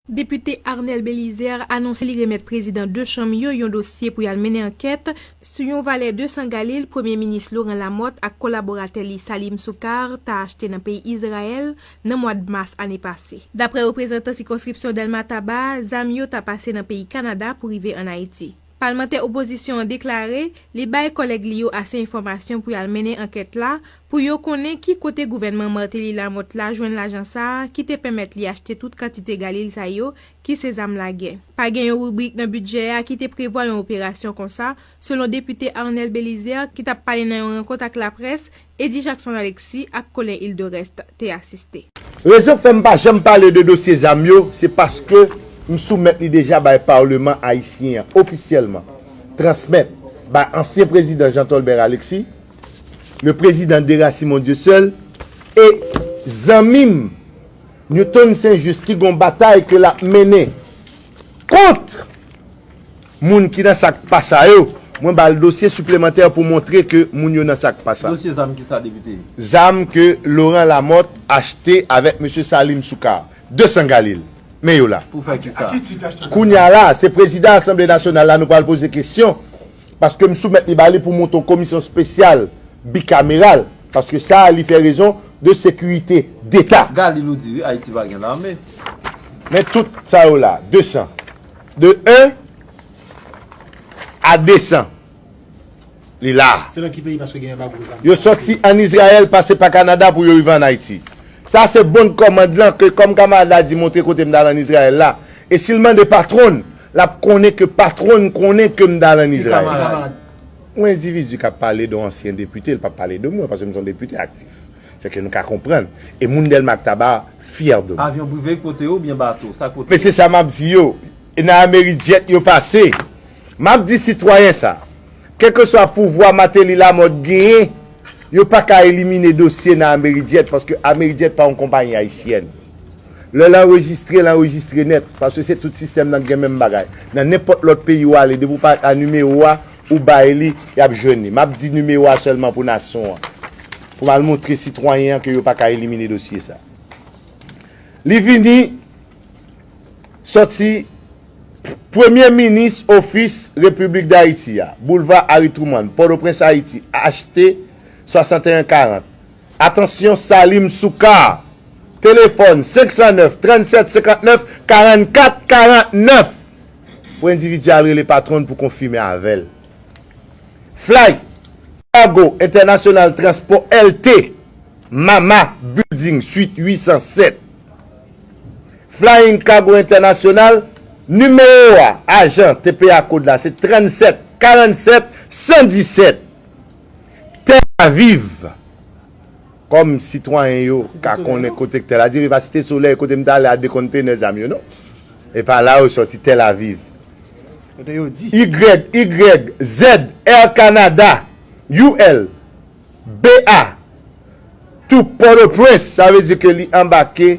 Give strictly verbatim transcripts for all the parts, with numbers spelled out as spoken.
Depite Arnel Belizaire anonse li remèt prezidan de chanm yo yon dosye pou y al mennen ankèt sou yon valè de san galil Premye Minis Laurent Lamothe ak kolaboratè li Salim Soukar ta achte nan peyi Izrayèl nan mwa mas ane pase. Daprè reprezantan sikonskripsyon Dèlma Taba, zam yo ta pase nan peyi Kanada pou rive ann Ayiti. Palmantè opozisyon an deklare li bay kòlèg li yo ase enfòmasyon pou y al mennen ankèt la pou yo konnen ki kote gouvènman Martelly Lamothe la jwenn lajan sa a ki te pèmèt li achte tout kantite galil sa yo ki se zam lagè. Pa gen yon ribrik nan bidjè a ki te prevwa yon operasyon konsa, selon depite Arnel Belizaire ki t ap pale nan yon rankont ak laprès Eddy Jackson Alexis ak Colin Hildorest te asiste. Rezon k fè m pa janm pale de dosye zam yo, se paske m soumèt li deja bay Paleman ayisyen an ofisyèlman, transmèt bay ansyen prezidan Jean Tolbert Alexis, le président Dera Simon Dieuseul, e zanmi m Newton Saint Juste ki gon batay ke l ap mennen kont moun ki nan sa k pa sa yo, mwen ba l dosye siplemantè pou montre ke moun yo nan sa k pa sa. Dosye zam kisa, depite? Zam ke Laurent Lamothe achte avèk mesye Salim Soukar, de san galil. Men yo la. Pou fè kisa? Kounye a la, se prezidan Asanble Nasyonal la nou pral poze kesyon, paske m soumèt li ba li pou monte yon komisyon espesyal bikameral, paske sa a li fè rezon de sekirite deta. Galil ou di wi, Ayiti pa gen lame. Men tout sa yo la, de san. De en a de san. Li la. Se nan ki peyi paske gen anbago zam? Yo sòti ann Izrayèl, pase pa Kanada pou yo rive ann Ayiti. Sa se bon kòmand lan ke kòm kamarad la di montre kote m t al ann Izrayèl la. E si l mande patwon l, l ap konnen ke patwon l konnen ke m t al ann Izrayèl. Yon endividi k ap pale de yon ansyen depite, l p ap pale de mwen, paske m se yon depite aktif. Se ke nou ka konprann. E moun Dèlma ak Taba fyè de mwen. Avyon prive k pote yo oubyen bato? Sa k pote yo? Men se sa m ap di yo. E nan Amerijet yo pase. M ap di sitwayen sa. Kèlkeswa pouvwa Martelly Lamothe genyen, yo pa ka elimine dosye nan Amerijet, paske Amerijet pa yon konpayi ayisyèn. Lè l anrejistre, l anrejistre nèt, paske se tout sistèm nan k gen menm bagay. Nan nenpòt lòt peyi w ale, depi w pa a nimewo a, ou bay li, y ap jwenn li. M ap di nimewo a sèlman pou nasyon an. Pou m al montre sitwayen an ke yo pa ka elimine dosye sa. Li vini sòti Premye Minis Ofis Repiblik Dayiti a, Boulva Harry Truman, Pòtoprens, Ayiti, H T swasanteyen karant. Atansyon, Salim Soukar. Telefòn, senk san nèf, trannsèt, senkantnèf, karannkat, karannèf. Pou endividi a al rele patwon l pou konfime avè l. Flight, Cargo International Transport L T, Mama Building, suite huit cent sept. Flying Cargo International, nimewo a, ajan T P A kòd la, se trannsèt, karannèf, san disèt. Tel Aviv. Kòm sitwayen yo ka konnen kote k Tel Aviv, e pa Site Solèy, kote m t ale a de kontenè zam yo, non. E pa la yo sòti, Tel Aviv. Kote yo di? Y, Y Z, Air Canada, U L, B A, tou Pòtoprens, sa vle di ke li anbake,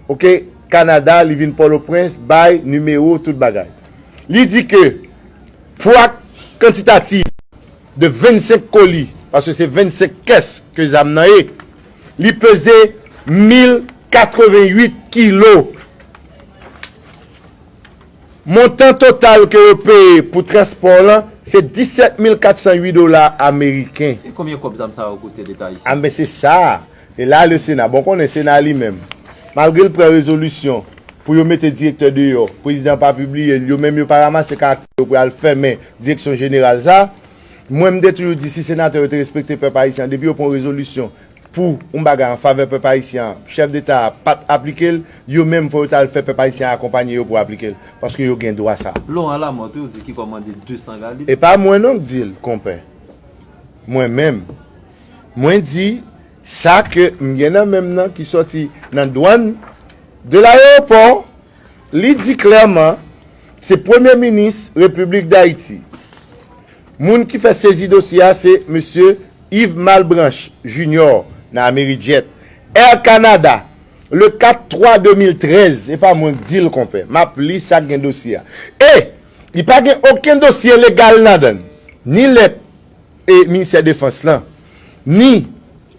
oke, Kanada, li vin Pòtoprens, bay nimewo, tout bagay. Li di ke pwa kantitatif de vennsenk koli, paske se vennsenk kès ke zam nan ye, li peze mil katreventuit kilo. Montan total ke yo peye pou transpò lan, se disèt mil katsantuit dola ameriken. E konbyen kòb zam sa yo koute Leta ayisyen? A, men se sa. E la, le Sena, bon, konnen Sena li menm, malgre l pran rezolisyon pou yo mete direktè deyò, prezidan pa pibliye l, yo menm yo pa ranmase karaktè yo pou y al fèmen direksyon jeneral sa. Mwen, m te toujou di, si senatè yo te respekte pèp ayisyen an, depi yo pran rezolisyon pou yon bagay an favè pèp ayisyen an, chèf deta a pa t aplike l, yo menm fò yo t al fè pèp ayisyen an akonpanye yo pou aplike l, paske yo gen dwa sa. Laurent Lamothe, yo di ki kòmande de san galil. E pa mwen non k di l, konpè. Mwen menm, mwen di sa ke m gen nan men m nan ki sòti nan dwàn de layewopò, li di klèman, se Premye Minis Repiblik Dayiti. Moun ki fè sezi dosye a, se mesye Yves Malbranche Junior nan Amerijet. Air Canada, le kat twa de mil trèz, e pa mwen k di l, konpè. M ap li sa k gen dosye a. E li pa gen okenn dosye legal ladan l. Ni lèt e Ministè Defans lan, ni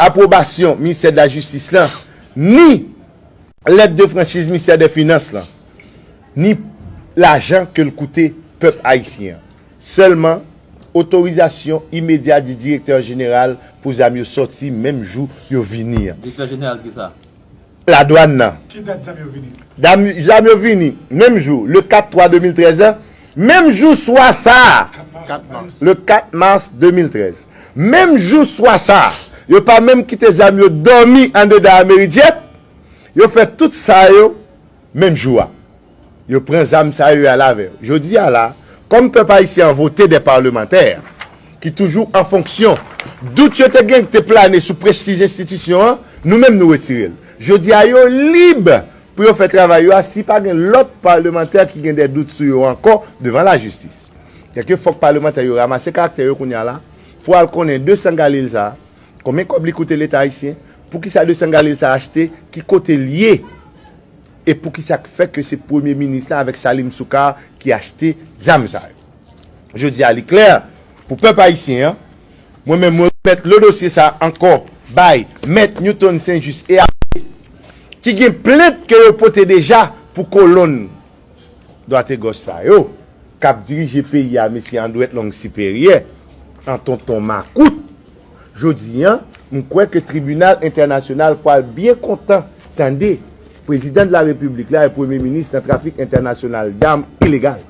apwobasyon Ministè de la Jistis lan, ni lèt de franchiz Ministè dè Finans lan. ni lajan ke l koute pèp ayisyen an. Sèlman, otorizasyon imedya di direktè jeneral pou zam yo sòti menm jou yo vini an. Direktè jeneral ki sa? Ladwàn nan. Ki dat zam yo vini? Dam, zam yo vini menm jou, le kat twa de mil trèz la, menm jou swa sa a, le kat mas de mil trèz. Menm jou swa sa a, yo pa menm kite zam yo dòmi andedan Amerijet, yo fè tout sa yo menm jou a. Yo pran zam sa yo al avè yo. Jodi a la, kòm pèp ayisyen an vote de palmantè ki toujou an fonksyon, dout yo te gen te plane sou prestij enstitisyon an, nou menm nou retire l. Jodi a yo lib pou yo fè travay yo a si pa gen lòt palmantè ki gen de dout sou yo ankò devan lajistis. Sèke fòk palmantè yo ranmase karaktè yo kounye a la pou al konnen de san galil sa a, konbyen kòb li koute Leta ayisyen, poukisa de san galil sa a achte, ki kote l ye, e poukisa k fè ke se premye minis la avèk Salim Soukar ki achte zam sa yo. Jodi a li klè pou pèp ayisyen an, mwen menm mwen remèt le dosye sa a ankò bay mèt Newton Saint-Just e a ki gen plent ke yo pote deja pou kolonn dwat e gòch sa yo k ap dirije peyi a, mesye Andwèt Long Siperyè, an tonton makout. Jodi a, m kwè ke tribinal entènasyonal pral byen kontan tande prezidan de la repiblik la e premye minis nan trafik entènasyonal dam ilegal.